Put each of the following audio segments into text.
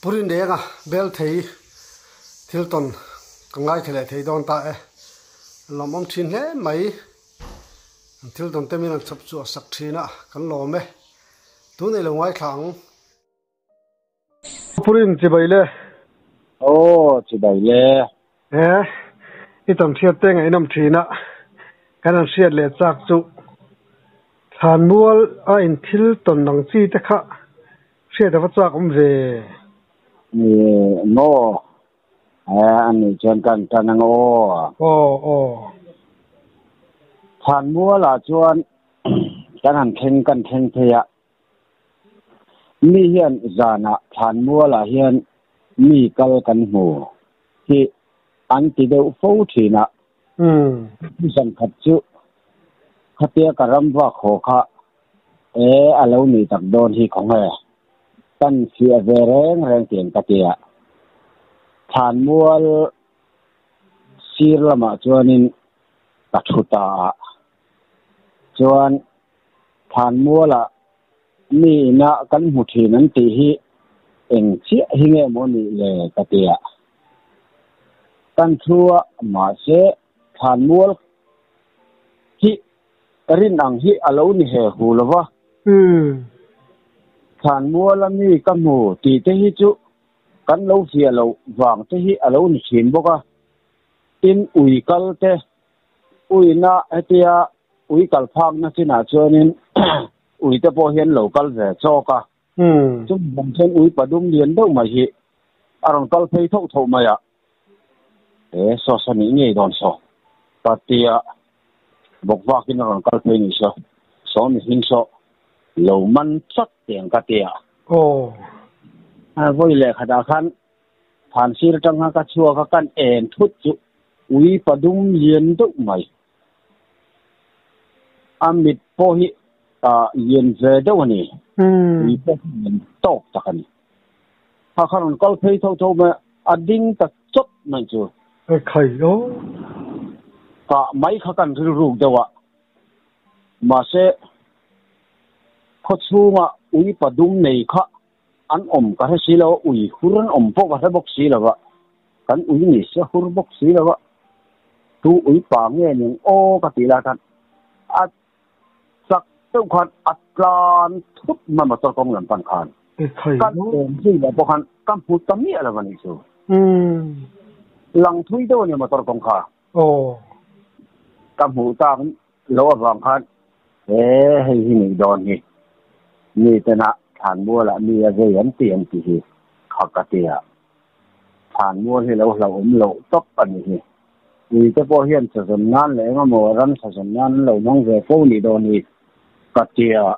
Purin denga bel thei thil tawn ka ngaithla leh thei dawn ta e. Lawmawm thin hle mai. An thil tawn te min rawn chhawp chhuah sak thin a, kan lawm e. Tun ei lo ngaithla ang. Purin chibai le. Aw chibai le. He i tam hriat te ngaihnawm thin a, kan han hriat leh chak chu Thlanmual a in thil tawn ang chi te kha hriat a va chak awm ve. Ni maw? He a nih chuan kan tan ang aw. Aw aw. Thlanmual ah chuan kan han thleng kan thleng phei a, Mi hian zanah thlanmualah hian mi kal kan hmu hi an ti deuh fo thin a. Zan khat chu khatia ka ram vak haw kha e a lo nih tak dawn hi khawnge kan fiah ve reng reng tiang ka tia. Thlanmual sir lamah chuanin ka thu ta a, chuan Thlanmualah mi ina kan hmu thin an tih hi eng chiah hi nge maw nih le ka ti a. Kan thu a, mahse thlanmual hi rin ang hi a lo ni he hu lo va. Thlanmuala mi ka hmu tih te hi chu kan lo fiah loh vang te hi a lo ni thin bawk a. Tin, ui kal te, uina hetia Ui kal phakna chinah chuanin ui te pawh hian lo kal ve chawk a. Chumi vang chuan ui padum lian deuh mai hi a rawn kal phei thoh thoh mai a. E, saw saw nih ngei dawn saw. Ka tia bawk vakin a rawn kal phei ni saw. Saw mihring saw lo man chat tiang ka tia. Vawi leh khatah khan phan sir atang khan ka chhuak a, kan en thut chu ui padum lian deuh mai. A mit pawh hi lian ve deuh a ni. Ui pawh hi lian tawk tak a ni. Kha kha rawn kal phei tho tho mai a, a ding ta chawt mai chu. Khai aw. Kah mai kha kan rilruk deuh a, mahse khaw chhunga ui padum nei kha an awm ka hre si lo a, ui hur an awm pawh ka hre bawk si lo va, kan ui ni se hur bawk si lo va, tu ui pa nge ning aw ka tih lai khan a chak deuh khan a tlan thut mai motor kawng lam pan khan kan awm zui leh pawh khan ka hmu ta miah lo a nih chu. Lang thui deuh a ni motor kawng kha. Ka hmuh tak lo avang khan he hei hi nih dawn hi mi tena thlanmualah mi a vei an ti an ti hi kha ka ti a, thlanmual hi lo hlauhawm loh tawp a nih hi. Ui te pawh hian chazawn nan leh eng emaw ram chazawn nan an lo hmang ve fo nih dawn hi ka ti a.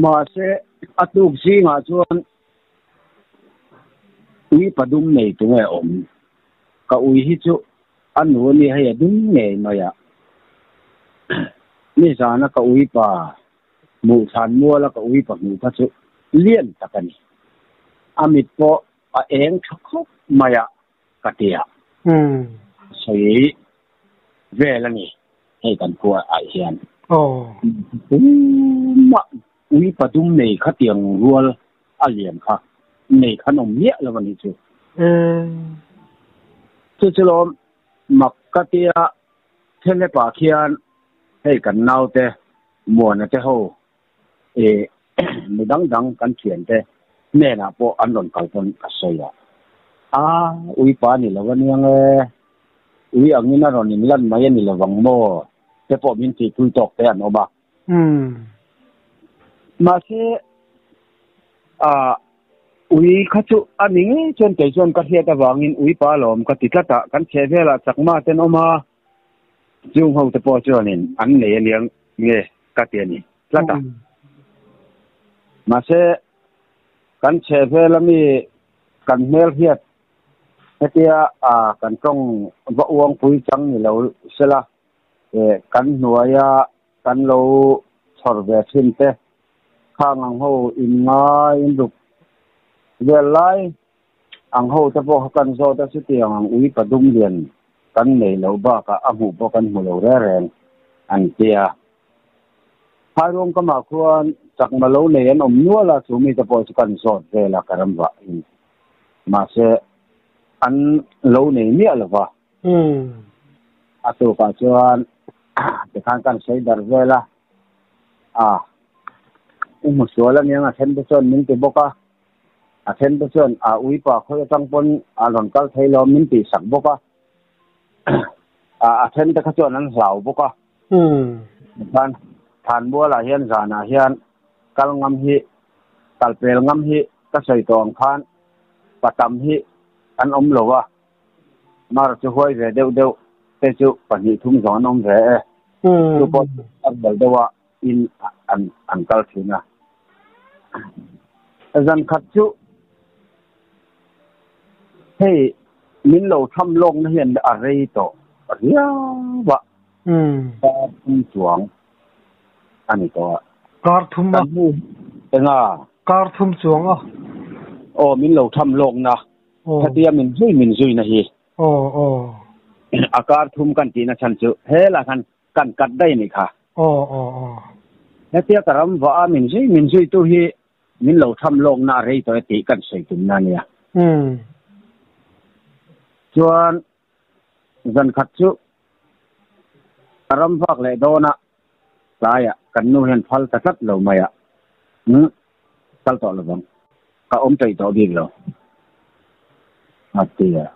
Mahse a tuk zingah chuan ui padum nei tunge awm? Ka ui hi chu a nu a nia hei a dum ngei mai a. Nizana ka ui pa hmuh thlan muala ka ui pa hmuh kha chu lian tak a ni. A mit pawh a eng tha khawp mai a ka ti a. Sawi vel a ni hei kan khua ah hian. Tumah ui pa dum nei khatiang rual a lian kha nei khan awm miah lo a nih chu. Chu chu lawm mak ka tia thelepa khian hei kan naute Muana te ho ih mi dang dang kan thian te hnenah pawh an rawn kal pawn ka sawi a, a uipa ni lo aniang e, ui angin a rawn inlan mai a ni lovang maw te pawh min tihpui tawk te an awm a. Mahse ah ui kha chu a ni ngei chuan kei chuan ka hriat avangin uipa lawm ka ti tlat a, kan chhehvelah chakma ten awm a, chung ho te pawh chuanin an nei aniang nge ka ti a ni tlat a. Mahse kan chhehvel ami kan hmel hriat hetia ah kan tawng va uangpui chang ni lo sela eh kan hnuaia kan lo chhawr ve thin te khang ang ho in ngai in ruk vel lai ang ho te pawh kha kan zawt a chutiang ang ui padum lian kan nei loh bakah a hmuh pawh kan hmu lo reng reng an tia. Phairuang kamah khuan chakma lo nei an awm nual a, chu mite pawh chu kan zawt vel a ka ram vah in. Mahse an lo nei miah lo va. A tukah chuan tikhan kan sawi dar vel a, a u hmu sual aniang a then te chuan min ti bawk a, a then te chuan a uipa khawi atang pawn a rawn kal thei lo min tih sak bawk a, a then te kha chuan an hlau bawk a. Tikhan Thanmualah hian zanah hian kal ngam hi kal pel ngam hi ka sawi tawh ang khan patam hi an awm lo a. Mar chu huai ve deuh deuh te chu pahnih thum zawng an awm ve e. Chu pawh a bal deuh a in an an kal thin a. Zan khat chu hei min lo tham lawk na hian a rei tawh riau a. Kar thum chuang a ni tawh a. Kar thum a. Enga? Kar thum chuang a. Aw min lo tham lawk na. Khatia min zui min zui na hi. Aw aw. A kar thum kan tihna chhan chu helah khan kan kat daih a nih kha. Aw aw aw. Hetia ka ram vah a min zui min zui tu hi min lo tham lawk na a rei tawh e tih kan sawi tum na nia. Chuan zan khat chu ka ram vak leh dawn a tlaiah kan nu hian phal ta tlat lo mai a, umm kal tawh lovang, ka awm peih tawh bik lo a ti a.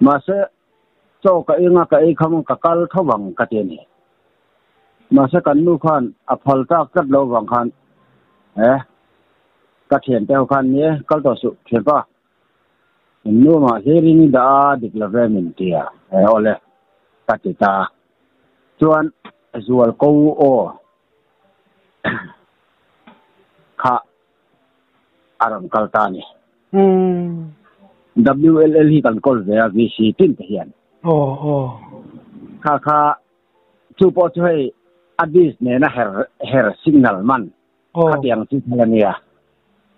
Mahse chaw ka eng a ka ei kham ka kal tho vang ka ti a ni. Mahse kan nu khan a phal tak tlat lo vang khan eh ka thiante ho khan ni e kal tawh suh thianpa In nuamah hlirin i dah a, dik lo ve min ti a, he awle ka ti ta. Chuan zual ko aw kha a rawn kal ta a ni. WLL hi kan kawl ve a VC tin te hian. Kha kha chu pawh chu hei a dish nena her her signal man Khatiang chu thil a nia,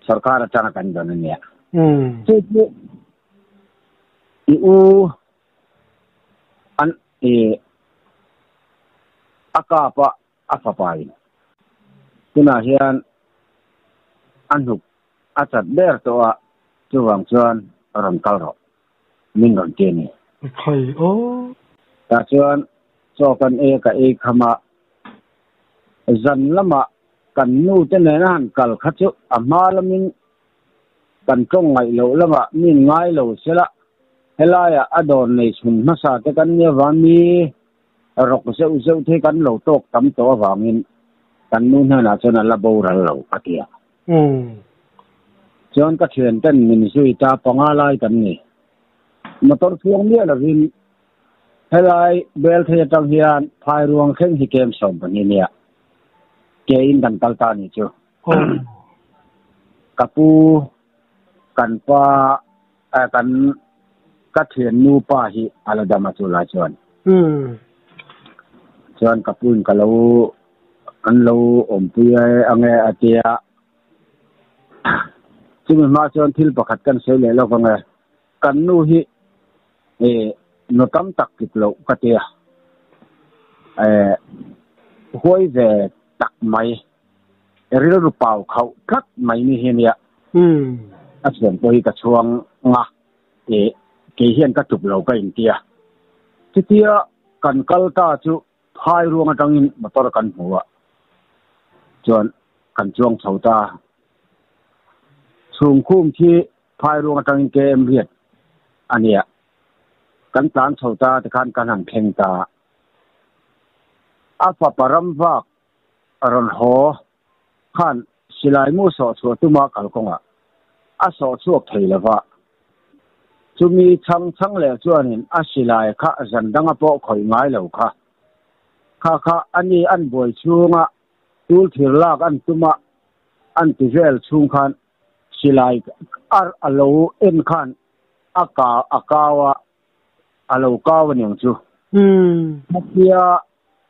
sorkar atanga kan dawn a nia. Chu chu i u an i a kap a, a fapa in tunah hian a hnuk a chat ber tawh a, chuvang chuan rawn kal rawh min rawn ti a ni. Tah chuan chaw kan ei a, ka ei kham a. Zan lamah kan nu te nena han kal kha chu a hma lamin kan tawng ngaih loh lamah min ngai lo sela, helaiah a dawr nei chhun hmasa te kan nia vang mi rawk zeuh zeuh thei kan lo tawk tam tawh avangin kan nu hnenah chuan a la boral lo ka ti a. Chuan ka thian ten min zui ta panga lai kan ni. Motor chuang miah lovin Helai Belthei atang hian Phairuang thleng hi kem 12 nia ke in kan kal ta ni chu. Ka pu kan pa kan ka thiannu pa hi a la dam a chu lai chuan. Chuan ka pu in ka lo an lo awmpui ange a tia. Chumi hma chuan thil pakhat kan sawi leh lawk ange. Kan nu hi eh nu tam tak tluk loh ka tia eh huai ve tak mai rilru pau khauh tlat mai ni hi ania a thian pawh hi ka chhuang nga eh kei hian ka tluk lo ka intia chutia kan kal ta chu phai ruang atangin motor kan hmu a chuan kan chuang chho ta chhungkhum khi Phai ruang atangin KM riat a nia. Kan tlan chho ta tikhan kan han thleng ta. A fapa ram vak a rawn haw khan silai mu sawh chhuah tuma kalkawngah a sawh chhuak thei lo va. Chumi chhang chhang leh chuanin a silai kha zan danga pawh khawih ngai lo kha. Kha kha a ni an buai chhunga tul thir lak an tuma an ti vel chhung khan Silai ar a lo en khan a ka a kau a, a lo kau a niang chu. Hetia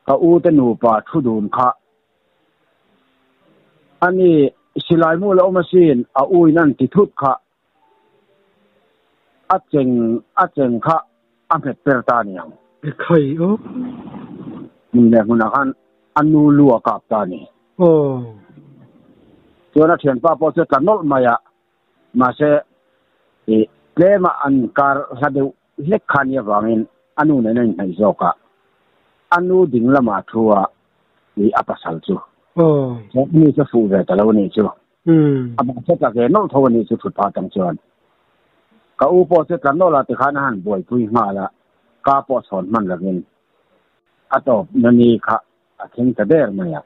ka u te nupa thu dun kha a ni, silai mu la awm asin a u in an ti thut kha a cheng a cheng kha a nghet per ta a niang. Ekhai aw. Hmun leh hmunah khan a nu lu a kap ta a ni. Aw. Chuan a thianpa pawh chu a tla nawlh mai a, mahse I tlema an kar hla deuh hlek kha nia vangin a nu nen a inhnaih zawk a, a nu ding lamah thu a i a pasal chu. Chuan a nu chu a fuh ve ta lo a nih chu. A mah chu a tla ve nawlh tho a nih chu thut phah tang chuan. Ka u pawh chu tla nawlh a tikhan a han buaipui nghal a, ka pawh chhawn hman lovin a tawp na ni kha a thleng ta der mai a.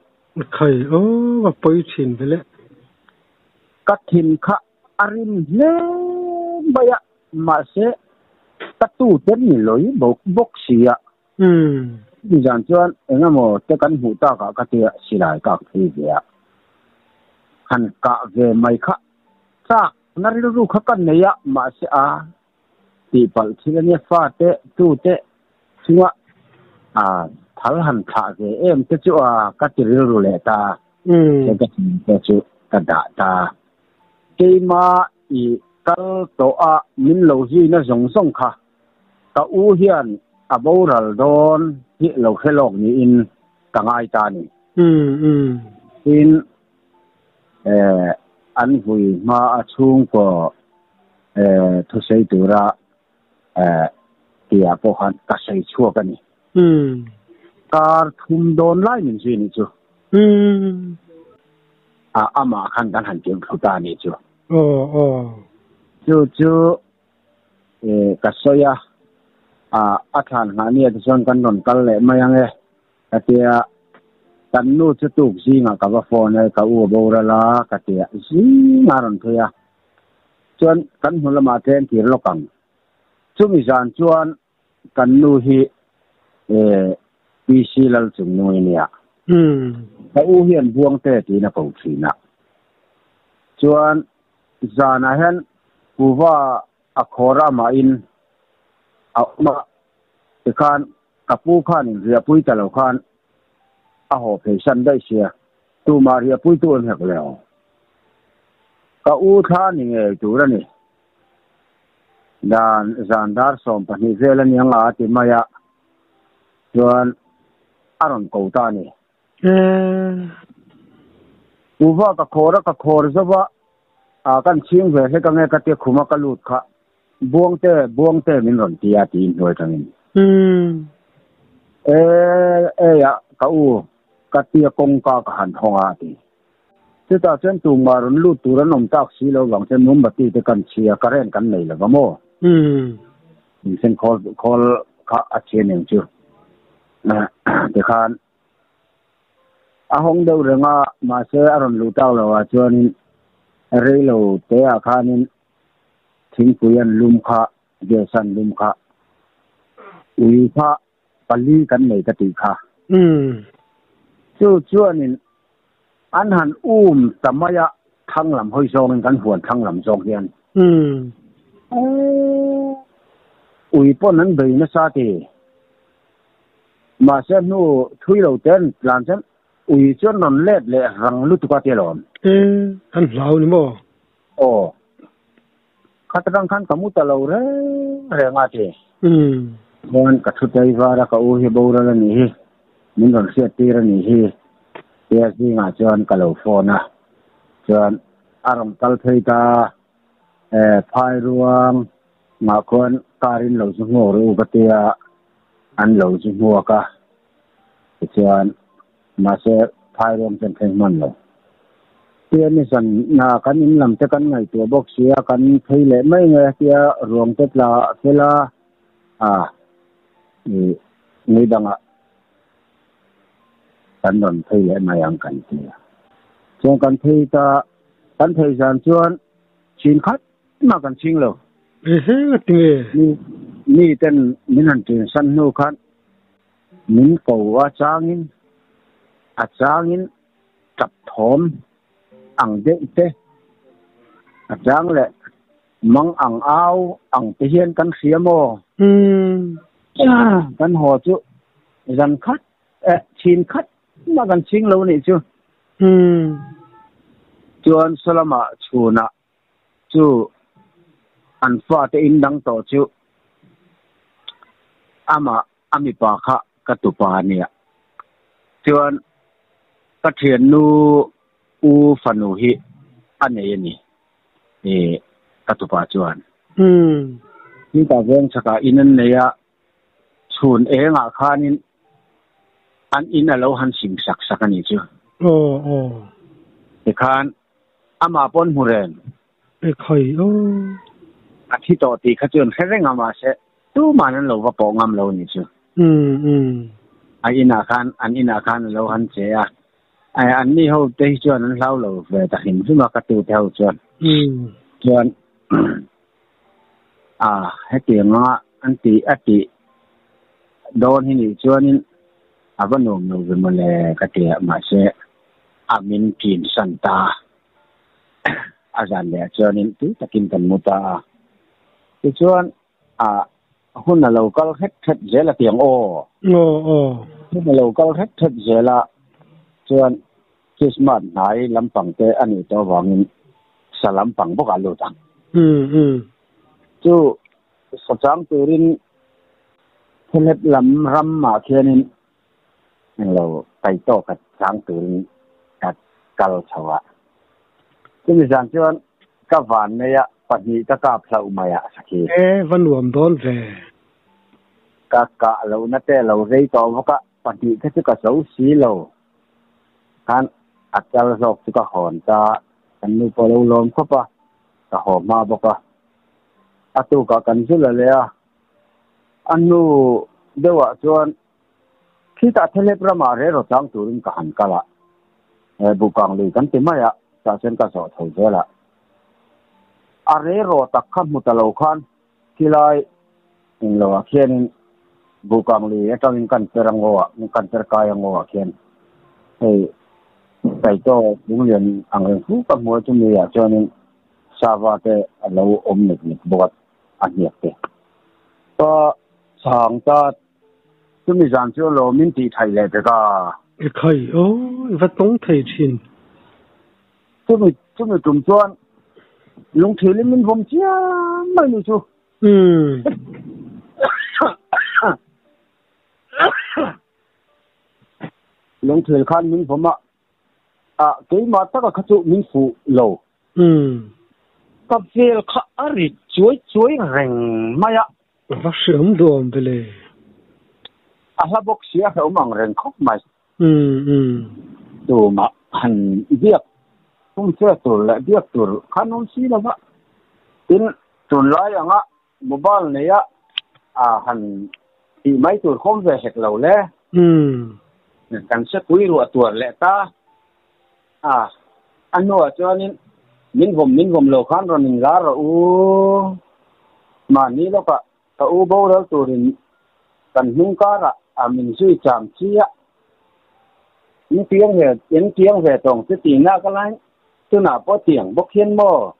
Khai aw a pawi thin ve le. Ka thin kha A rim hle mai a, mahse ka tute ni lawi bawk si a. Nizan chuan eng emaw te kan hmuh takah ka tia silai kak phei ve a, han kah ve mai kha chak na rilru kha ka nei a, mahse a tihpalh thil ania fate tute chunga a thal han thlah ve em te chu a ka ti rilru leh ta, ka te chu ka dah ta. Keima i kal tawh a min lo zuina zawng zawng kha ka u hian a boral dawn hi lo hre lawk niin ka ngai ta a ni. Tin, an vui hma a chhungkaw thusawi tura tia pawh khan ka sawi chhuak a ni. Kar thum dawn lai min zui nih chu. A amah khan kan han tirh thlu ta nih chu. Chu chu ka sawi a, a thlan nghah nia tichuan kan rawn kal leh mai ang e ka tia, kan nu chu tuk zingah ka va phone e, ka u a boral a ka tia, zingah a rawn phei a. Chuan kan hnu lamah tlem tir lawk ang. Chumi zan chuan kan nu hi PC Lalchungnui nia. Ka u hian Buangte tiin a ko thin a. Chuan zanah hian kuva a khawr a amahin a awm a, tikhan ka pu khanin riahpui ta lo khan a haw phei san daih sia, tumah riahpuitu an hek leh. Ka u thla ni ngei tur a ni. Dan zan dar 12 vel a ni ang a ti mai a, chuan a rawn ko ta a ni. Kuva ka khawr a, ka khawr zo va, a kan chhing ve hlek ange ka tia khuma ka lut kha Buangte, Buangte min rawn ti a tiin hnuai tangin. E, ei a, ka u, ka tia kawngka ka han hawng a a ti. Chutah chuan tumah rawn lut tur an awm tak si lo vang chuan mumbati te kan chhia, current kan nei lo va maw? Insen khawl khawl kha a chhia nen chu tikhan a hawng deuh reng a, mahse a rawn luh tak lo ah chuanin rei lo te ah khanin thingpui an lum kha, gas an lum kha, ui kha pali kan nei ka tih kha. Chu chuanin an han um ta mai a, thlang lam hawi zawngin kan huan thlang lam zawng hian. Ui pawn an bei nasa ti. Mahse hnu thui lo ten tlan chuan ui chuan rawn let leh rang lutuk a ti alawm. An hlau ni maw? Aw. Khat atang khan ka mu ta lo reng reng a ti. Chuan ka thu tei var a, ka u hi boral a nih hi, min rawn hriat tir a nih hi tia zingah chuan ka lo phone a. Chuan a rawn kal phei ta, phai ruang ngah khuan car in lo zu hmuak rih u ka tia, an lo zu hmuak a. Tichuan Mahse, phai ruang chuan thleng hman lo. Tia nizan na kan in lam te kan ngaihtuah bawk si a, kan phei leh mai nge tia ruang te tla fel a, a i ngei dangah kan rawn phei leh mai ang kan ti a. Chuan kan phei ta, kan phei zan chuan chin khat mah kan ching lo. Ehe, tinge? Mi miten min han ṭinsan hnu khan Min ko a changin a changin tap thawm ang deuh te, a chang leh mang ang au ang te hian kan hria maw? Kan haw chu zan khat eh chhin khat mah kan chhing lo nih chu. Chuan sawlamah chhunah Chu an fate in dang tawh chu amah a mipa kha ka tupa a nia. Chuan ka thiannu u fanu hi a nei a ni, ka tupa chuan. Chutah veng chhakah in an nei a, chhun engah khanin an in a lo han sim sak sak a nih chu. Aw aw. Tikhan amah pawn hmu reng. E khai aw. A thi tawh tih kha chuan hre reng a mahse tuman an lo va pawh ngam lo a nih chu. A inah khan an inah khan a lo han che a, an ni ho te hi chuan an hlau lo ve ta hrim hrim a ka tute ho chuan. Chuan a hetiang anga an tih a tih dawn hi nih chuanin a va nuam lo ve mawle ka ti a, mahse a min ṭin san ta a zan leh ah chuanin tui takin kan mu ta a. Tichuan a hun a lo kal hret hret zel a tiang aw. Aw aw. Hun a lo kal hret hret zel a chuan Christmas hnai lampang te a nih tawh avangin sa lampang bawk ah lut ang. Chu sa chang turin Thelep lam ram ah khianin englo kaitawk a chang turin ka kal chho a. Chumi zan chuan ka van nei a pahnih ka kap hlauh mai a sakhi. E va nuam dawn ve. Ka kah lohna te lo rei tawh bawk a, pahnih kha chu ka zo si lo. Khan a chal zawk chu ka hawn ta, kan nu pawh a lo lawm khawp a, ka haw hma bawk a. A tukah kan zu la leh a, a hnu deuhah chuan khitah Thelep ramah rel raw chang turin ka han kal a, Bukang lui kan ti mai a, tah chuan ka zawh tho zel a. A rel raw tak kha hmu ta lo khan khilai engloah khianin Bukang lui atangin kan per a ngaw ah, kan per kai a ngaw ah khian hei Taitaw Lunglian ang reng fu ka hmu a, chumi ah chuanin Sava te a lo awm nek nek bawk a, a hniak te. Ka chhang ta, chumi zan chu alawm in tih thaih leh pek a. I khai aw, i va tawng thei thin. Chumi chumi tum chuan lungthil in min vawm chiam mai ni chu. Lungthil khan min vawm a, ah keimah taka kha chu min fuh lo. Ka vel kha a rit chuai chuai reng mai a. Va hreawm duhawm ve le. A hla bawk si a hreawm ang reng khawp mai. Tumah han biak tum che tur leh biak tur khan awm si lo va. Tin, tunlai anga mobile neia han tih mai tur khawm ve hek lo le. Kan se pui ruah tuar leh ta. A, a hnuah chuanin min vawm min vawm lo khan rawn inlar rawh u. Mahni lawkah ka u boral turin kan hnung karah a min zui cham chiah. In tiang ve, in tiang ve tawng chu tihna ka lain tunah pawh tiang bawk hian maw?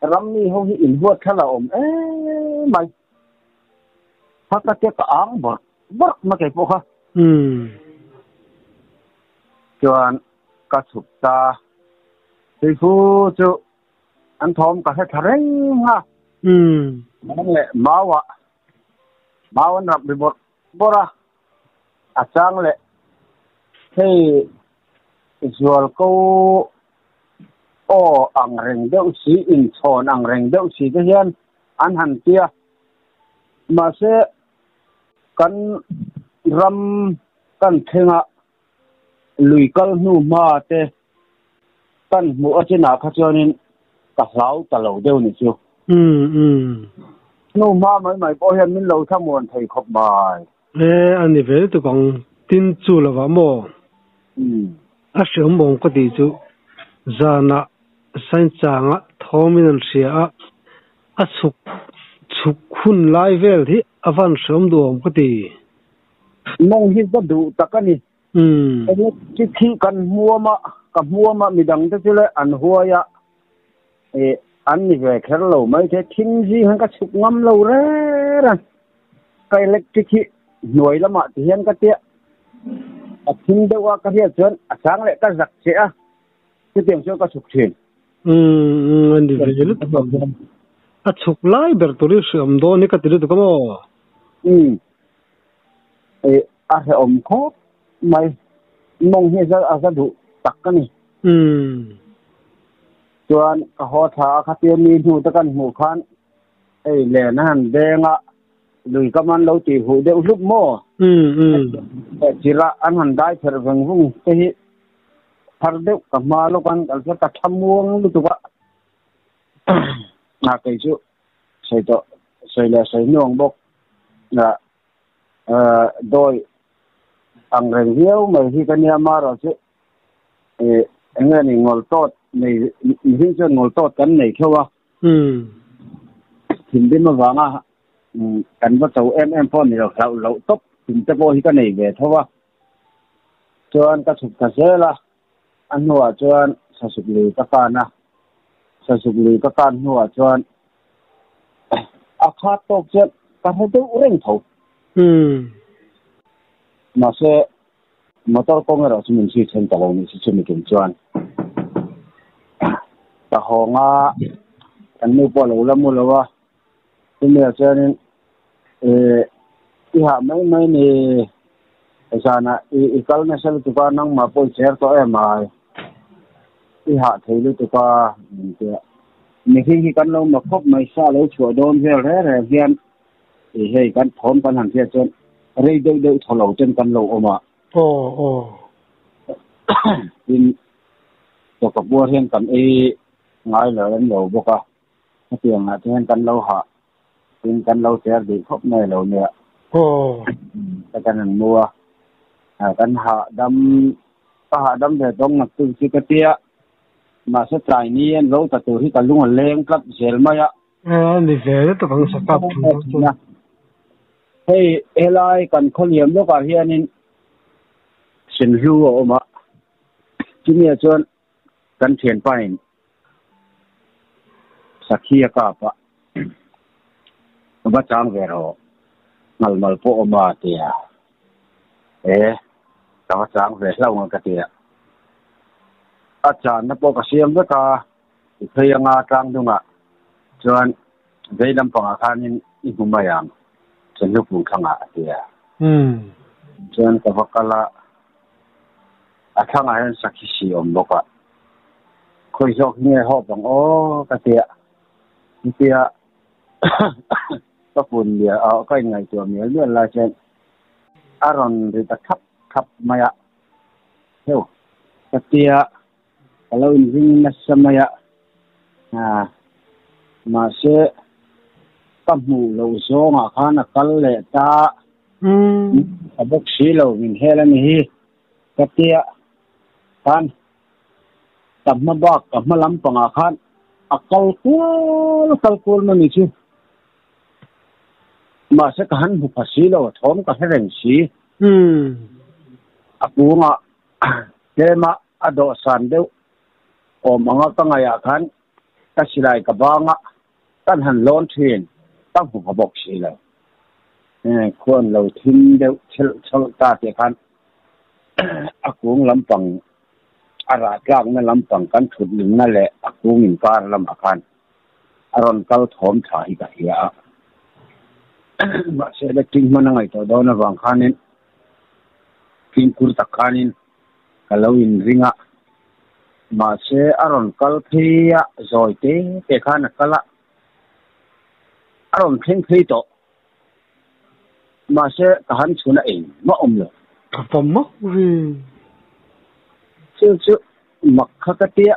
Ram mi ho hi inhuat thla la awm em mai. Haka te ka ang bawrh bawrh mai kei pawh kha. Chuan ka chhuk ta. Tuifu chu an thawm ka hre thla reng a. Nang leh mau ah mau an rap ri bawrh bawrh a. A chang leh hei zualko aw ang reng deuh si, inchhawn ang reng deuh si te hian an han ti a. Mahse, kan ram kan thleng a, lui kal hnu hma te kan hmuh a chinah kha chuanin ka hlau ta lo deuh ni chu. Hnu hma mai mai pawh hian min lo thlamuan thei khawp mai. E, a ni ve lutuk ang, tin chu lovah maw? A hreawm awm ka tih chu zanah Sainchanga thawmin an hria a, a chhuk chhuk hun lai vel hi a van hreawm duh awm ka ti. Mawng hi ka duh tak a ni. Electric hi kan hmuam a, ka hmuam a, midang te chu le an huai a, eh an ni ve kher lo mai thei, thim zing hian ka chhuk ngam lo reng a, ka electric hi hnuai lamah ti hian ka tia, a thim deuh a ka hriat chuan a chang leh ka zak che a, chutiang chuan ka chhuk thin. Umm an ni ve lutuk a, a chhuk lai ber tur hi hreawm dawn hi ka ti lutuk a maw? Umm. Eh, a hrehawm khawp mai. Mawng hi a za duh tak a ni. Chuan ka haw thla a khatia mi hnu te kan hmuh khan Hei len a han deng a, lui kam an lo tih huh deuh hlup maw? Chirh a an han dai pherh veng vung te hi thar deuh ka hma lawk an kal chuan ka tha muang lutuk a. A kei chu sawi tawh sawi leh sawi hnuang bawk dawi ang reng viau mai hi ka nia marawh chu eng nge ni ngawl tawt nei mihring chuan ngawl tawt kan nei theuh a. Thinrim avanga kan va cho em em pawh ni lo hlauh loh tawp tum te pawh hi ka nei ve tho a. Chuan ka chhuk ta zel a, a hnuah chuan sasuk lui ka kan a, sasuk lui ka kan hnuah chuan a khat tawk chuan ka hre deuh reng tho. Mahse Motor kawng erawh chu min zui then ta lo ni chu chumi tum chuan ka hawng a, kan nu pawh a lo la mu lo a, chumi ah chuanin eh i hah mai mai ni zanah i i kal nasa lutuk a nangmah pawh i cher tawh em ai i hah thei lutuk a min ti a, mihring hi kan lo mak khawp mai sa lo chhuah dawn vel reng reng hian Hei hei kan thawm kan han hriat chuan rei deuh deuh thaw lo ten kan lo awm a. Aw aw. Tin, tawka buar hian kan ei ngai lo em lo bawk a, hetiang ah te hian kan lo hah tin kan lo cher duh khawp mai lo nia. Aw. Ka kan han mu a, kan hahdam ka hahdam ve tawng nak chu chu ka tia, mahse tlai ni an lo ta tur hi ka lung a leng tlat zel mai a. A ni ve lutuk ang sakap thu bawk chu. Hei helai kan khawliam lawkah hianin Senhlu a awm a, chumi ah chuan kan thianpain Sakhi a kap a, va chang ve rawh, ngalmal pawh awm a ti a, e ka va chang ve hlauh ang ka ti a, a channa pawh ka siam vek a. I phei anga tlang dungah chuan vei lampangah khanin i hmu mai ang, Chenlupung thlangah a ti a. Chuan ka va kal a, a thlangah hian sakhi si awm bawk a, khawi zawk hi nge hawp ang aw ka ti a, chutia ka kun mial a, ka inngaihtuah mial mial lai chuan a rawn ri ta thap thap mai a, heuh ka ti a. Ka lo inring nasa mai a, mahse ka hmuh loh zawngah khan a kal leh ta a bawk si lo min hel a ni hi ka tia khan ka hma bak ka hma lampangah khan a kal kual kal kual mai ni chu mahse ka han hmu pha si lo a thawm ka hre reng si a kungah tlema A dawhsan deuh awm anga ka ngaihah khan ka silai ka bang a, kan han lawn thin, ka hmu pha bawk si lo. Khuan lo thim deuh chhelh chhawlh ta tih khan a kung lampang, a rah tlakna lampang kan thut limna leh a kung inkar lamah khan a rawn kal thawm tha hi ka hria a. Mahse, electric hman a ngaihtuah dawn avang khanin fimkhur tak khanin Ka lo inring a, mahse a rawn kal phei a, zawi te te khan a kal a, a rawn thleng phei tawh. Mahse ka han chhun a engmah awm lo. Ka va mak ve. Chu chu mak kha ka tia,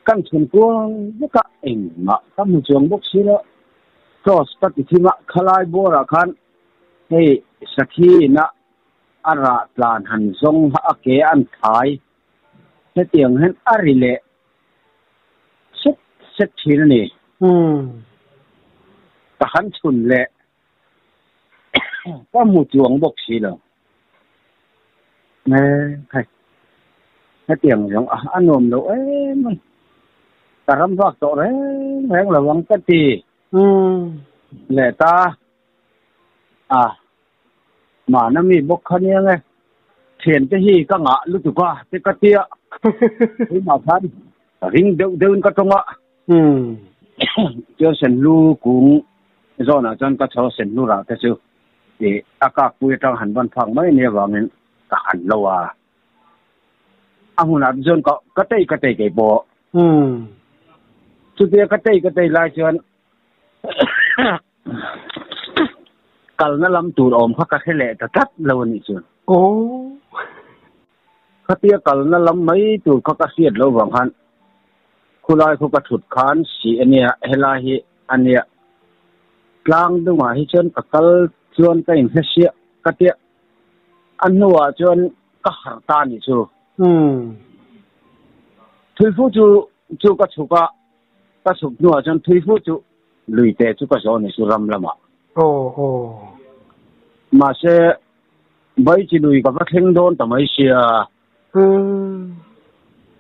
kan chhun kual vek a, engmah ka hmu chuang bawk si lo. Cross ka ti thim a, khalai bawrah khan hei sakhi ina A rah tlan han zawng a ke an thlai hetiang hian a ri leh sek sek thin a ni. Ka han chhun leh ka hmu chuang bawk si lo. Hei hetiang zawng a nuam lo em a, ka ram vak tawh reng reng lo ang ka ti leh ta a. Mahna mi bawk kha nia nge, thiante hi ka ngah lutuk a ti ka tia, tunah khan ring deuh deuhin ka tawng a, chuan Senhlu kung zawnah chuan ka chho Senhlu rah te chu ih a kakpui atang han ban phak mai nia vangin ka han lo a, a hmunah te chuan ka tei ka tei kei pawh, chutia ka tei ka tei lai chuan. Kalna lam tur awm kha ka hre leh ta tlat lo a nih chu. Aw. Khatia kalna lam mai tur kha ka hriat loh vang khan khulai khu ka thut khan si a nia, helai hi a nia. Tlang dungah hi chuan ka kal chuan ka inhre siah ka tia. A hnuah chuan ka harh ta a nih chu. Thuifu chu chu ka chhuk a, ka chhuk hnuah chuan thuifu chu luite chu ka zawh a nih chu ram lamah. Aw aw. Mahse, Baichi lui ka va thleng dawn ta mai sia.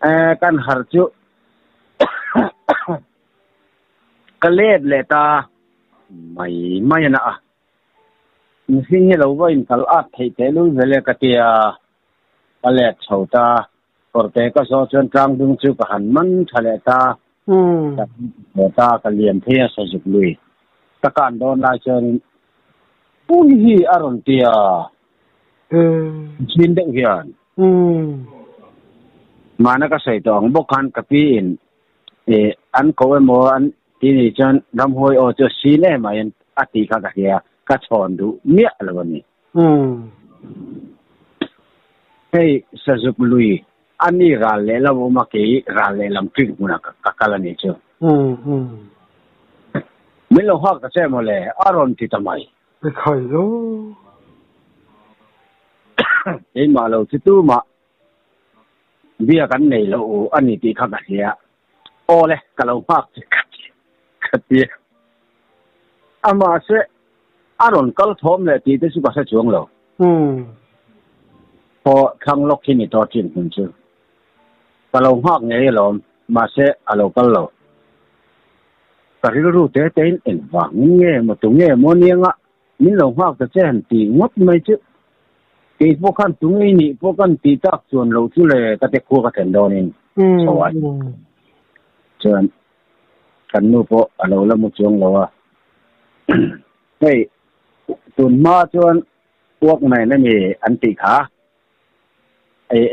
Eh, kan harh chu ka let leh ta mai mai a na a. Mihring hi lo va inkal at theih teh lul vel e ka ti a, ka let chho ta. Kawrte ka zawh chuan tlangdung chu ka han man tha leh ta. Ka haw ta, ka liam phei a sazuk lui. Ka kan dawn lai chuanin Pui hi a rawn ti a, chin deuh hian. Mahna ka sawi tawh ang bawk khan ka pi in an ko emaw an ti nih chuan ramhuai aw chu a sin em mai a tih kha ka hria, ka chhawn duh miah lo a ni. Hei Sazuk lui a ni ral leh lam awm a, kei ral leh lam ṭin hmunah ka kal a nih chu. Min lo nghak ta che maw le, a rawn ti ta mai. Ekhai lo. Keimah lo chu tumah bia kan nei lo a ni tih kha ka hria. Aw le, ka lo nghak che ka ti a. Amahse, a rawn kal thawm leh tih te chu ka hre chuang lo. Pawh thlang lawk hi ni tawh chin hmun chu. Ka lo nghak ngei alawm, mahse a lo kal lo. Ka rilru te tein engvang nge maw tu nge maw nianga min lo nghak ta che han ti ngawt mai chu. Kei pawh khan tu ngei nih pawh kan tih tak chuan loh chu le ka te khua ka thlen dawnin chho a chuan kan nu pawh a lo la mu chuang lo a. Hei tun hma chuan Walkman a ni an tih kha.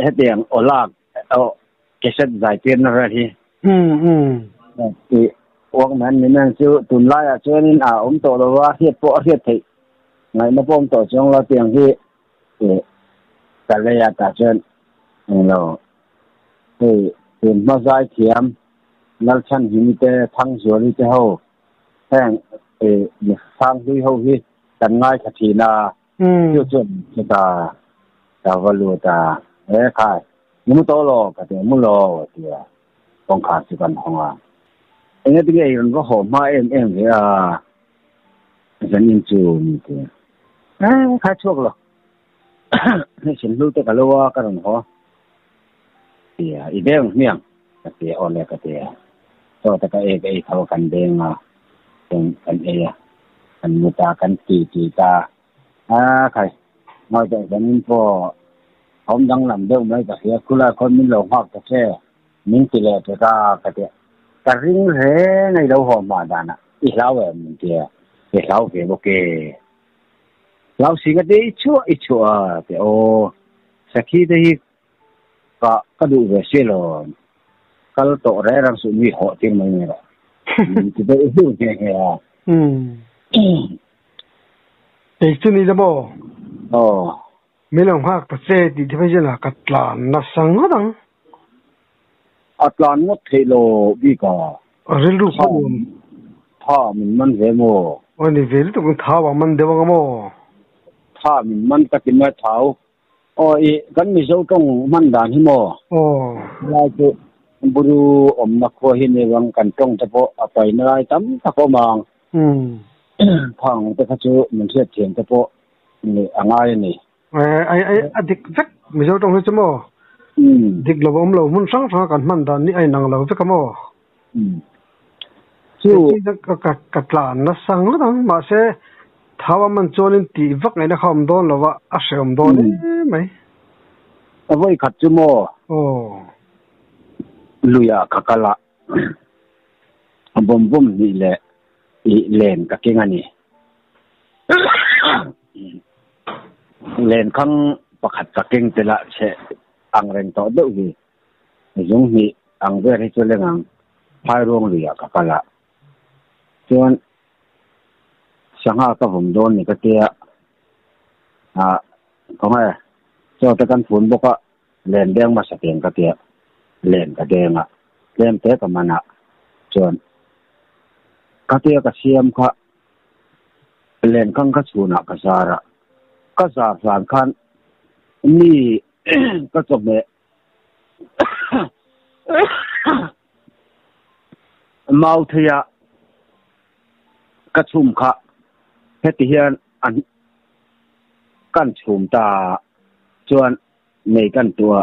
Hetiang aw lak aw cassette zai tirna vel hi. Tih Walkman ni men chu tunlaiah chuanin a awm tawh lo a, hriat pawh a hriat theih ngaihna pawh awm tawh chuang lo tiang hi ka lei a tah chuan englo hei tun hma zai thiam Lalchhanhimi te Thangzuali te ho heng Sanghlui ho hi kan ngaithla thin a. Chu chuan chu ta ka va lut a, He khai, ni mu tawh lo ka ti a, mu lo a ti a, kawngkhar chu kan hawng a. Engati nge i rawn va haw hma em em ve a, zanin chu min ti a. He khai chhuak lo, hei thil hlu te ka lo a, ka rawn haw ti a, i beng hmiang ka ti a, aw le ka ti a. Chaw te ka ei ka ei tho a, kan beng a, chuan kan ei a, kan mu ta, kan ti ti ta. A khai, ngawi tawh zanin pawh awm danglam deuh mai ka hria, khulai khawn min lo nghak ta che, min ti leh pek a ka ti a. Ka ring reng a i lo haw hma danah i hlau em min ti a, i hlau ve bawk e. Hlau si ka ti i chhuah i chhuah a ti a, aw sakhi te hi ka ka duh ve si lo, kal tawh reng reng suh mi hawh tir mai mai rawh min ti deuh deuh nghe nghe a. Kei chu ni la maw? Aw. Min lo nghak ta che tih te phei chuan ka tlan nasa ngawt ang. A tlan ngawt theih lo bik a. Rilru kha nuam. Tha min man ve maw? Aw ni ve lutuk ang thau ang man deuh ang a maw? Tha min man ka ti mai thau. Aw i kan Mizo tawng hman dan hi maw? Aw. Lai chu Buru awmna khua hi ni vang kan tawng te pawh a paina lai tam tak awm ang. Phang te kha chu min hriat thiam te pawh ni a ngai a ni. Ai ai a dik vek Mizo tawng hi chu maw? Dik lo a awm lo hmun hrang hranga kan hman dan hi a inang lo vek a maw? Chu ka tlan nasa ngawt ang mahse thau a man chuanin tih vak ngaihna kha awm dawn lo a, a hrehawm dawn em mai. A vawi khat chu maw? Aw. Luiah ka kal a, a bawm bawm hnih leh ih len ka keng a ni. Lenkhang pakhat ka keng tel a, chhe ang reng tawh deuh hi. Zung hnih ang vel hi chu leng ang Phairuang luiah ka kal a. Chuan. Sangha ka vawm dawn ni ka tia ah khawnge chaw te kan fun bawk a len deng hmasa tiang ka tia len ka deng a tlem te ka man a chuan ka tia ka siam kha len khang ka chhunah ka zar a ka zar hlan khan mi ka chawhmeh Mau theia ka chhum kha heti hian an kan chhum ta chuan nei kan tua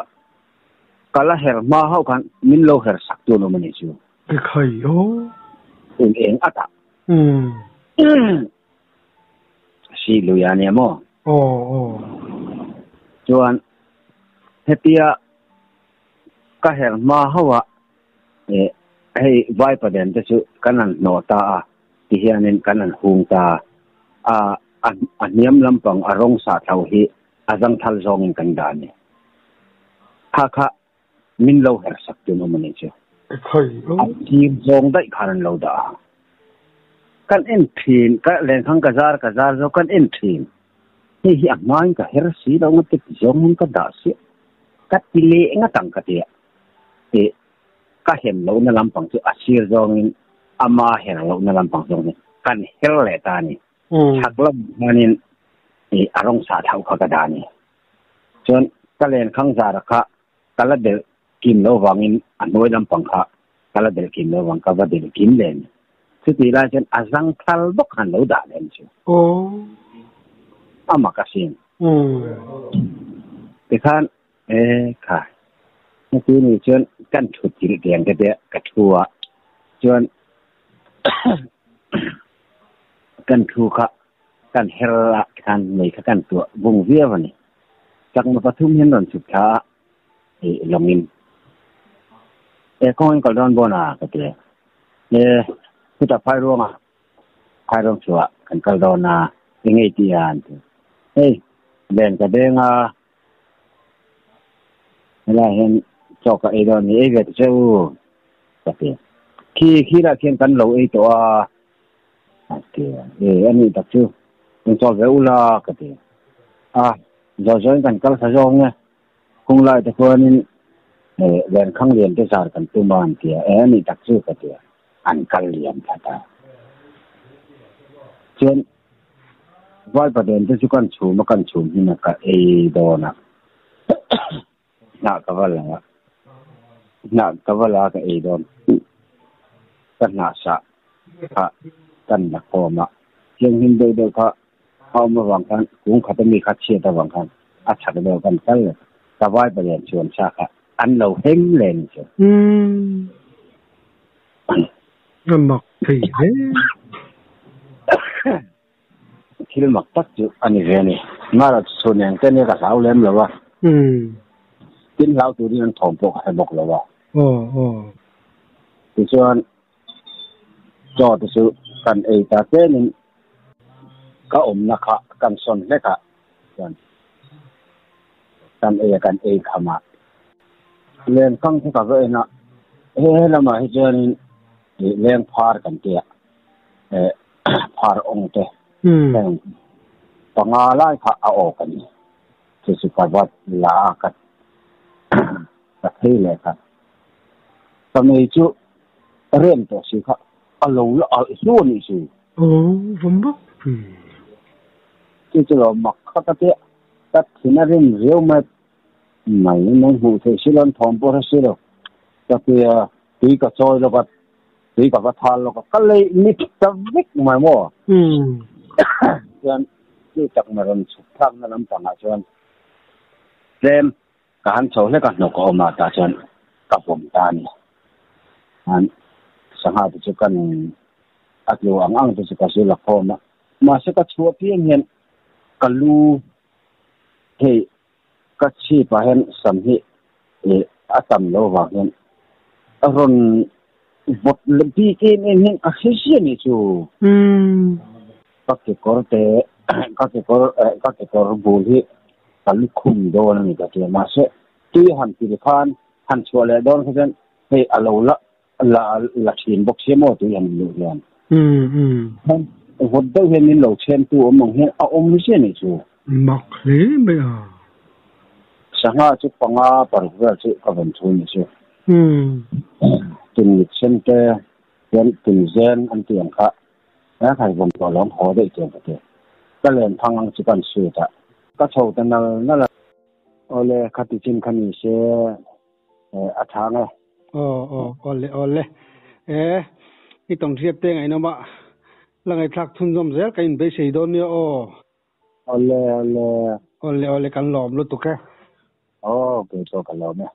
ka la her hma hauh khan min lo her sak tu an awm a nih chu. Ekhai aw. Eng eng a tah. Si lui a nia maw? Aw aw. Chuan hetia ka her hma hauh a eh hei vaipa den te chu kan han hnawh ta a ti hianin kan han hung ta a a hniam lampang a rawng sah thlo hi a zangthal zawngin kan dah a ni. Kha kha min lo her sak tun awm a nih chu. A thir zawng daih khan an lo dah a. Kan en thin, ka lenkhang ka zar ka zar zo kan en thin. Hei hi a hmain ka her si lo nga te zawng hian ka dah siah. Ka ti leh ngat ang ka ti a. Tih ka hem lohna lampang chu a sir zawngin ama her lohna lampang zawng hi kan her leh ta a ni. Chhak lamah hianin a rawng sah thlauh kha ka dah a ni. Chuan ka lenkhang zara kha ka la delh kim lo vangin a hnuai lampang kha ka la delh kim lo vang ka va delh kim len. Chutih lai chuan a zang thal bawk khan lo dah len chu. A mak asin. Tikhan e kha heti nih chuan kan thut chilh tiang te te ka thu a chuan kan thu kha kan her a khan mei kha kan tuah vung viau a ni. Chakma pathum hian rawn chhuk thla a, ih lawngin e kawngin kal dawn bawn a ka ti a. E chutah phai ruangah phai ruang chhuah kan kal dawn a, eng nge i tih a an ti. Hei len ka deng a, helaiah hian chaw ka ei dawn a ni, ei ve ta che u ka ti. Khi khirah khian kan lo ei tawh a. A ti a, E, a nih tak chu, in chawl ve ula, ka ti a. Zawi zawiin kan kal thla zawk nge, kung lai te khuanin e, lenkhang lian te zar kan tum a, an ti a. E, a nih tak chu, ka ti a. An kal lian that a. Chuan, Vaipaden te chu kan chhum a, kan chhum hin a, ka ei dawn a. Hnah ka va la a, hnah ka va la a ka ei dawn. Ka hnah sah kha kan la khawm a, thianghlim deuh deuh kha a awm avang khan kung khat ami kha chhiat avang khan a chak deuh kan kal leh ka vai palian chuan sa kha an lo hem leh ni chu. Umm a mak thei hle. Thil mak tak chu a ni ve a ni. Mara chu chhun eng te nia ka hlau lem lo a. Tin hlau turin an thawm pawh ka hre bawk lo a. Tichuan chaw te chu kan ei ta tlemin ka awmna kha kan sawn hlek a chuan kan ei a kan ei kham a. Lenkhang chu ka va en a, he lamah hi chuanin lengphar kan ti a. Phar awng te heng panga lai kha a awk a ni. Chu chu ka va la a ka ka thei leh kha. Ka mei chu rem tawh si kha a lo la alh hlu a nih chu. Aw va mak ve. Chu chu lo mak kha ka tia ka thin a rim riau mai mai mai hmuh theih si lo an thawm pawh hre si lo. Ka tia tui ka chawi lawk a. Tui ka va thal lawk a, ka lei mit ta vek mai maw? Chuan chu tak mai rawn chhuk thlakna lampangah chuan tlem ka han chho hlek a, hnawk a awm a, tah chuan ka vawm ta a ni. An sangha te chu kan a tlu ang ang te chu ka zul a khawm a, mahse ka chhuah piang hian ka lu hei Ka chhipah hian sam hi a tam lo vang hian a rawn vawt leh bik em em hian ka hre ziah nih chu. Ka kekawr te ka kekawr ka kekawr bul hi ka lukhum dawn a ni ka tia mahse tui han til khan han chhuah leh dawn kha chuan hei a lo la la la thin bawk sia maw tui han luh hian. Vawt deuh hian min lo chhem tu awm ang hian a awm zia nih chu. Mak hle mai a. Sangha chu panga paruk vel chu ka vawn thu nih chu. Tun mit sen te hian tun zen an tih ang kha he khai vawn tawh lo ang haw daih tiang ka ti. Ka len phang ang chu kan suit a. Ka chho ta nal nal a. Awle khati chin kha ni se a tha ang e. Aw aw awle awle e i tawng hriat te ngaihnawm a la ngaihthlak chhunzawm zel ka inbeisei dawn nia aw. Awle awle. Awle awle kan lawm lutuk e. Aw kei pawh ka lawm e.